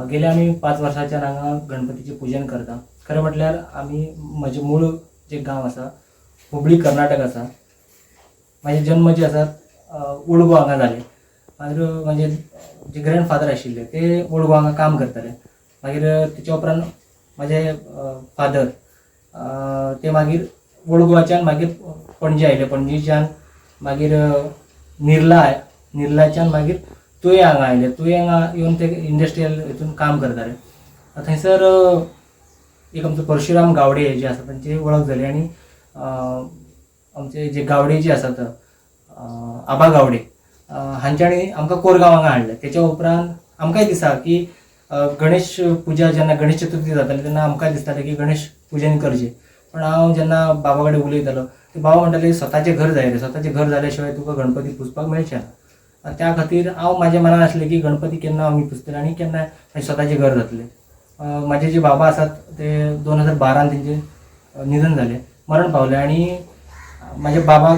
गेल्या आमी 5 वर्सांच्यान हांगा गणपतीचें पुजन करता. खरें म्हटल्यार आमी म्हजें मूळ जें गांव आसा, हुबळी, कर्नाटक आसा. म्हाजे जन्म जे आसात ओल्ड गोवा हांगा जाले. मागीर म्हाजे जे ग्रँडफादर आशिल्ले ते ओल्ड गोवा हांगा काम करताले. मागीर तेच्या उपरांत म्हाजे फादर ते मागीर ओल्ड गोवाच्यान मागीर पणजे आयले. पणजेच्यान मागीर निर्ला, निर्लाच्यान मागीर तुयें हांगा आयले. तुयें हांगा येवन ते इंडस्ट्रियल हितून काम करताले. थंयसर एक आमचो परशुराम गावडे जे आसा, तांची वळख जाली आनी आमचे जे गावडे जे आसात, आबा गावडे हांच्यानी आमकां कोरगांव हांगा हाडलें. तेच्या उपरांत आमकांय दिसा की गणेश पुजा, जेन्ना गणेश चतुर्थी जाताली तेन्ना आमकां दिसतालें की गणेश पुजन करचें. पण हांव जेन्ना बाबा कडेन उलयतालो, ते बाबा म्हणटाले, "स्वताचें घर जाय रे, स्वताचें घर जाल्या शिवाय तुका गणपती पुजपाक मेळचें ना." आनी त्या खातीर हांव म्हाज्या मनान आसलें की गणपती केन्ना आमी पुजतले आनी केन्ना म्हाजें स्वताचें घर जातलें. म्हाजे जे बाबा आसात ते 2012न तेंचें निधन जालें, मरण पावलें. आनी म्हाजे बाबा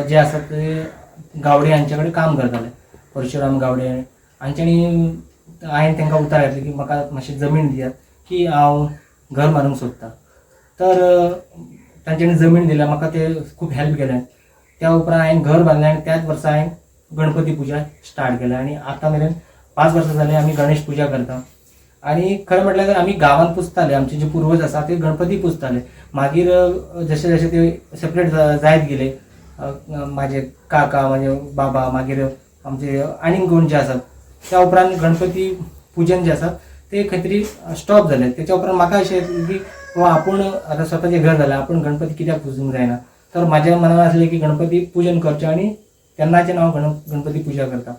जे आसात ते गावडे हांचे कडेन काम करताले, परशुराम गावडे हांच्यानी. हांवें तांकां उतर घातलें की म्हाका मातशी जमीन दियात की हांव घर मारूंक सोदतां. तर तांच्यांनी जमीन दिल्या म्हाका, ते खूब हेल्प केलें. त्या उपरांत हांवें घर बांदलें आनी त्याच वर्सा हांवें गणपती पुजा स्टार्ट केल्या आनी आतां मेरेन 5 वर्सां जालीं आमी गणेश पुजा करता. आनी खरें म्हटल्यार आमी गांवांत पुजताले, आमचे जे पुर्वज आसा ते गणपती पुजताले. मागीर जशे जशे ते सेपरेट जायत गेले, म्हाजे काका, म्हाजे बाबा, मागीर आमचे आनीक कोण जे आसात, त्या उपरांत गणपती पुजन जे आसा ते खंय तरी स्टॉप जालें. तेच्या उपरांत म्हाका अशें की बाबा, आपूण आतां स्वताचें घर जालें, आपूण गणपती कित्याक पुजूंक जायना? तर म्हाज्या मनान आसलें की गणपती पुजन करचें आनी तेन्नाच्यान हांव गणपती पुजा करता.